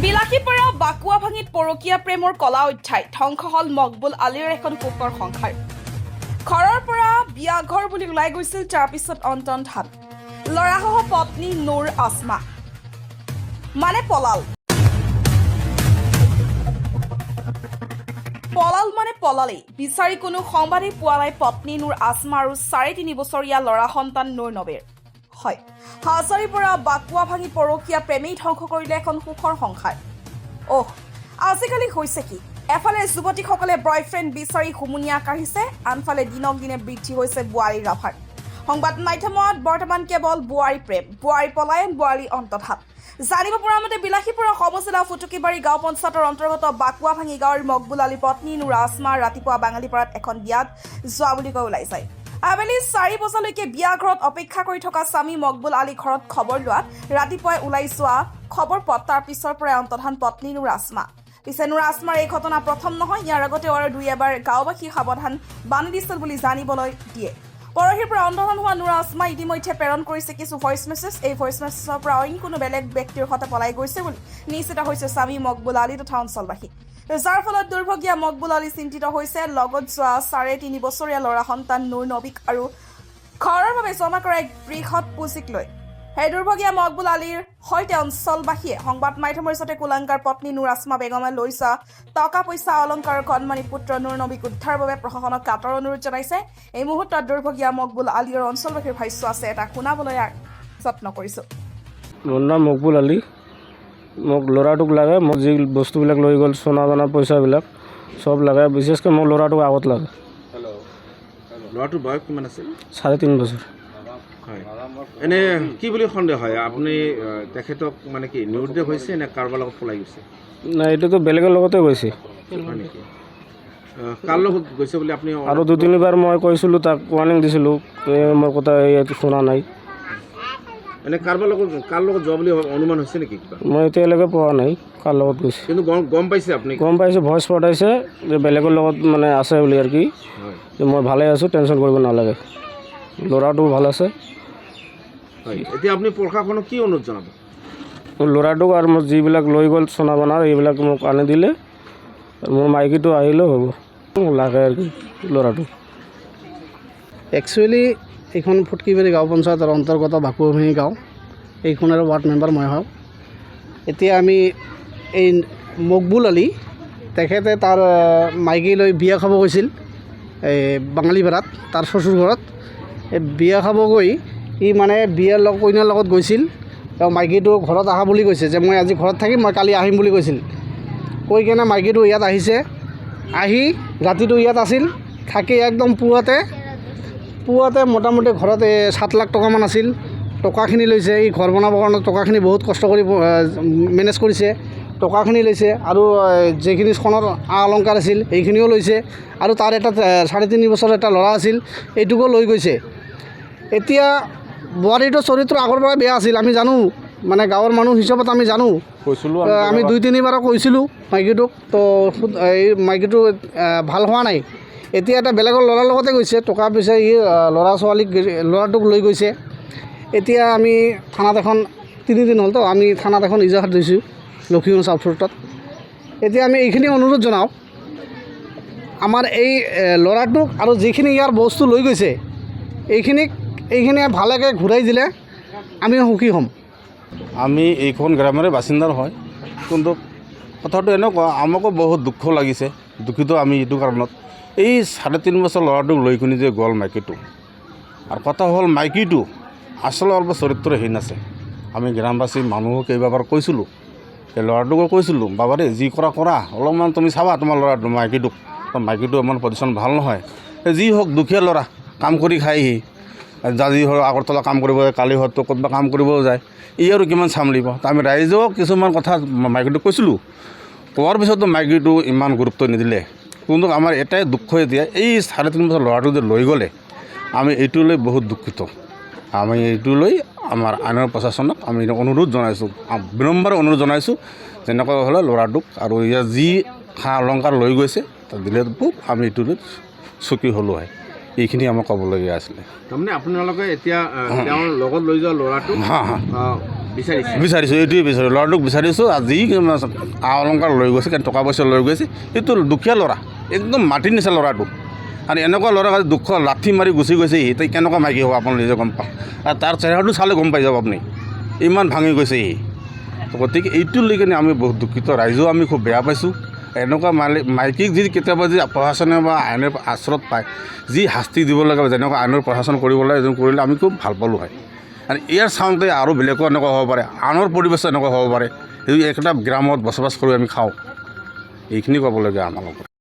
বিলাসীপাৰা বাকুৱাভাঙিত পৰকীয়া প্ৰেমৰ কলা অধ্যায়। ধ্বংস হ'ল মকবুল আলীৰ এখন সুখৰ সংসাৰ। ঘৰৰ পৰা বিয়া ঘৰ বুলি ওলাই গৈছিল, তাৰ পিছত অন্তৰ্ধান। ল'ৰাসহ পত্নী নুৰ আছমা মানে পলাল। পলাল মানে পলালেই। বিচাৰি কোনো সংবাদেই পোৱা নাই পত্নী নুৰ আছমা আৰু 3.5 বছৰীয়া ল'ৰা সন্তান নুৰ নবীৰ। হয়, হাজাৰীৰ পৰা বাকুৱা ভাঙি পৰকীয়া প্ৰেমেই ধ্বংস কৰিলে এখন সুখৰ সংসাৰ। অহ, আজিকালি হৈছে কি, এফালে যুৱতীসকলে বয়ফ্ৰেণ্ড বিচাৰি হুমুনিয়াহ কাঢ়িছে, আনফালে দিনক দিনে বৃদ্ধি হৈছে বোৱাৰীৰ আভাৰ। সংবাদ মাধ্যমত বৰ্তমান কেৱল বোৱাৰী প্ৰেম, বোৱাৰী পলায়ন, বোৱাৰী অন্তৰ্ধান। জানিব পৰা মতে, বিলাসীপুৰৰ সমজিলা ফুটুকীবাৰী গাঁও পঞ্চায়তৰ অন্তৰ্গত বাকুৱাভাঙি গাঁৱৰ মকবুল আলীৰ পত্নী নুৰ আছমা ৰাতিপুৱা বাঙালীপাৰাত এখন বিয়াত যোৱা বুলি কৈ ওলাই যায়। আবেলি 4 বজালৈকে বিয়া ঘৰত অপেক্ষা কৰি থকা স্বামী মকবুল আলী ঘৰত খবৰ লোৱাত ৰাতিপুৱাই ওলাই যোৱা খবৰ পোৱাত তাৰ পিছৰ পৰাই অন্তৰ্ধান পত্নী নুৰ আছমা। পিছে নুৰ আছমাৰ এই ঘটনা প্ৰথম নহয়। ইয়াৰ আগতেও আৰু দুই এবাৰ গাঁওবাসী সাৱধান বান্ধি দিছিল বুলি জানিবলৈ দিয়ে। পৰহিৰ পৰা অন্তৰ্ধান হোৱা নুৰ আছমা ইতিমধ্যে প্ৰেৰণ কৰিছে কিছু ভইচ মেছেজ। এই ভইচ মেছেজৰ পৰা অইন কোনো বেলেগ ব্যক্তিৰ সৈতে পলাই গৈছে বুলি নিশ্চিত হৈছে স্বামী মকবুল আলী তথা অঞ্চলবাসী। যাৰ ফলত দুৰ্ভগীয়া মকবুল আলী চিন্তিত হৈছে। লগত যোৱা 3.5 বছৰীয়া ল'ৰা সন্তান নুৰ নবীক আৰু ঘৰৰ বাবে জমা কৰা এক বৃহৎ পুঁজিক লৈ। সেই দুৰ্ভগীয়া মকবুল আলীৰ সৈতে অঞ্চলবাসীয়ে সংবাদ মাধ্যমৰ জৰিয়তে কুলাংকাৰ পত্নী নুৰ আছমা বেগমে লৈ যোৱা টকা পইচা, অলংকাৰ, কণমানি পুত্ৰ নুৰ নবীক উদ্ধাৰৰ বাবে প্ৰশাসনক কাতৰ অনুৰোধ জনাইছে। এই মুহূৰ্তত দুৰ্ভগীয়া মকবুল আলী আৰু অঞ্চলবাসীৰ ভাষ্য আছে, এটা শুনাবলৈ যত্ন কৰিছোঁ। মোৰ নাম মকবুল আলী। মোক ল'ৰাটোক লাগে। মোক যি বস্তুবিলাক লৈ গ'ল, সোণা দানা, পইচাবিলাক চব লাগে। বিশেষকৈ মোক ল'ৰাটোক আগত লাগে। ল'ৰাটোৰ বয়স কিমান আছিল? 3.5 বছৰ। হয়, এনে কি বুলি সন্দেহ হয় আপুনি, তেখেতক মানে কি নিৰুদ্দেশ হৈছে নে কাৰোবাৰ লগত পলাই গৈছে? নাই, এইটোতো বেলেগৰ লগতে গৈছে। হয় নেকি? কাৰ লগত গৈছে বুলি আপুনি? আৰু দুই তিনিবাৰ মই কৈছিলোঁ, তাক ৱাৰ্ণিং দিছিলোঁ, এই মোৰ কথা ইয়াত শুনা নাই। এনে কাৰোবাৰ লগত, কাৰ লগত যোৱা বুলি অনুমান হৈছে নেকি কিবা? মই এতিয়ালৈকে পোৱা নাই কাৰ লগত গৈছে। কিন্তু গম পাইছে আপুনি? গম পাইছোঁ, ভইচ পঠাইছে যে বেলেগৰ লগত মানে আছে বুলি আৰু কি। যে মই ভালে আছোঁ, টেনশ্যন কৰিব নালাগে, ল'ৰাটো ভাল আছে। হয়, এতিয়া আপুনি প্ৰশাসনক কি অনুৰোধ জনাব? মোৰ ল'ৰাটোক আৰু মোৰ যিবিলাক লৈ গ'ল সোণা বানাৰ, এইবিলাক মোক আনি দিলে, মোৰ মাইকীটো আহিলেও হ'ব। মোক লাগে আৰু কি ল'ৰাটো। একচুৱেলি এইখন ফুটকিবাৰী গাঁও পঞ্চায়তৰ অন্তৰ্গত বাকুৱাভাঙি গাঁও। এইখনৰ ৱাৰ্ড মেম্বাৰ মই হওঁ। এতিয়া আমি এই মকবুল আলী, তেখেতে তাৰ মাইকী লৈ বিয়া খাব গৈছিল এই বাঙালীপাৰাত তাৰ শ্বশুৰ ঘৰত। এই বিয়া খাব গৈ ই মানে বিয়াৰ লগ কইনাৰ লগত গৈছিল। তেওঁ মাইকীটো ঘৰত আহা বুলি কৈছে যে মই আজি ঘৰত থাকিম, মই কালি আহিম বুলি কৈছিল। কৈ কেনে মাইকীটো ইয়াত আহিছে। আহি ৰাতিটো ইয়াত আছিল। থাকি একদম পুৱাতে পুৱাতে মোটামুটি ঘৰত এই 7 লাখ টকামান আছিল, টকাখিনি লৈছে। ই ঘৰ বনাবৰ কাৰণে টকাখিনি বহুত কষ্ট কৰি মেনেজ কৰিছে। টকাখিনি লৈছে আৰু যিখিনি সোণৰ আ অলংকাৰ আছিল, এইখিনিও লৈছে। আৰু তাৰ এটা 3.5 বছৰ এটা ল'ৰা আছিল, এইটোকো লৈ গৈছে। এতিয়া বোৱাৰীটোৰ চৰিত্ৰ আগৰ পৰাই বেয়া আছিল, আমি জানো। মানে গাঁৱৰ মানুহ হিচাপত আমি জানো। কৈছিলোঁ। আমি দুই তিনিবাৰো কৈছিলোঁ মাইকীটোক। তো এই মাইকীটো ভাল হোৱা নাই। এতিয়া এটা বেলেগৰ ল'ৰাৰ লগতে গৈছে। টকা পইচা ই ল'ৰা ছোৱালীক, ল'ৰাটোক লৈ গৈছে। এতিয়া আমি থানাত এখন, 3 দিন হ'লতো, আমি থানাত এখন ইজাহাৰ দিছোঁ লক্ষীগঞ্জ আউটপোষ্টত। এতিয়া আমি এইখিনি অনুৰোধ জনাওঁ, আমাৰ এই ল'ৰাটোক আৰু যিখিনি ইয়াৰ বস্তু লৈ গৈছে, এইখিনি ভালকৈ ঘূৰাই দিলে আমি সুখী হ'ম। আমি এইখন গ্ৰামৰে বাসিন্দাৰ হয়। কিন্তু কথাটো এনেকুৱা, আমাকো বহুত দুখ লাগিছে। দুখিত আমি এইটো কাৰণত, এই 3.5 বছৰ ল'ৰাটোক লৈ কিনি যে গ'ল মাইকীটো। আৰু কথা হ'ল, মাইকীটো আচলতে অলপ চৰিত্ৰহীন আছে। আমি গ্ৰামবাসী মানুহক কেইবাবাৰ কৈছিলোঁ, এই ল'ৰাটোকো কৈছিলোঁ, বাবাৰে, যি কৰা কৰা, অলপমান তুমি চাবা তোমাৰ ল'ৰাটো, মাইকীটোক। মাইকীটো ইমান পজিশ্যন ভাল নহয়। এই যি হওক, দুখীয়া ল'ৰা, কাম কৰি খায়হি। আজি হওক আগৰতলা কাম কৰিব যায়, কালি হয়তো ক'ৰবাত কাম কৰিবও যায়। ই আৰু কিমান চামলিব? তো আমি ৰাইজেও কিছুমান কথা মাইকীটোক কৈছিলোঁ। কোৱাৰ পিছতো মাইকীটো ইমান গুৰুত্ব নিদিলে। কিন্তু আমাৰ এটাই দুখ, এতিয়া এই 3.5 বছৰ ল'ৰাটো যে লৈ গ'লে, আমি এইটো লৈ বহুত দুখিত। আমি এইটো লৈ আমাৰ আইনৰ প্ৰশাসনক আমি অনুৰোধ জনাইছোঁ, বিনম্ৰ অনুৰোধ জনাইছোঁ, যেনেকুৱা হ'লে ল'ৰাটোক আৰু ইয়াৰ যি সা অলংকাৰ লৈ গৈছে, তাক দিলে বহুত আমি এইটো লৈ চকী হ'লোঁ হয়। এইখিনি আমাক ক'বলগীয়া আছিলে। তাৰমানে আপোনালোকে এতিয়া তেওঁৰ লগত লৈ যোৱা ল'ৰাটোক হা হা। বিচাৰিছে? বিচাৰিছোঁ, এইটোৱে বিচাৰিছোঁ, ল'ৰাটোক বিচাৰিছোঁ। আৰু যি আ অলংকাৰ লৈ গৈছে, টকা পইচা লৈ গৈছে, এইটো দুখীয়া ল'ৰা, একদম মাটিৰ নিচিনা ল'ৰাটো। আৰু এনেকুৱা ল'ৰাক আজি দুখ লাঠি মাৰি গুচি গৈছে সি, তাই কেনেকুৱা মাইকী হ'ব আপুনি নিজে গম পাওক। আৰু তাৰ চেহেৰাটো চালে গম পাই যাব আপুনি, ইমান ভাঙি গৈছে সি। তো গতিকে এইটো লৈ কিনে আমি বহুত দুখিত, ৰাইজেও আমি খুব বেয়া পাইছোঁ। এনেকুৱা মাইকীক যদি কেতিয়াবা যদি প্ৰশাসনে বা আইনৰ আশ্ৰয়ত পায়, যি শাস্তি দিব লাগে, যেনেকুৱা আইনৰ প্ৰশাসন কৰিব লাগে, যেনেকুৱা কৰিলে আমি খুব ভাল পালোঁ হয়। আৰু ইয়াৰ চাওঁতে আৰু বেলেগো এনেকুৱা হ'ব পাৰে, আনৰ পৰিৱেশ এনেকুৱা হ'ব পাৰে। এই একটা গ্ৰামত বসবাস কৰি আমি খাওঁ, এইখিনি ক'বলগীয়া আমাৰ লগত।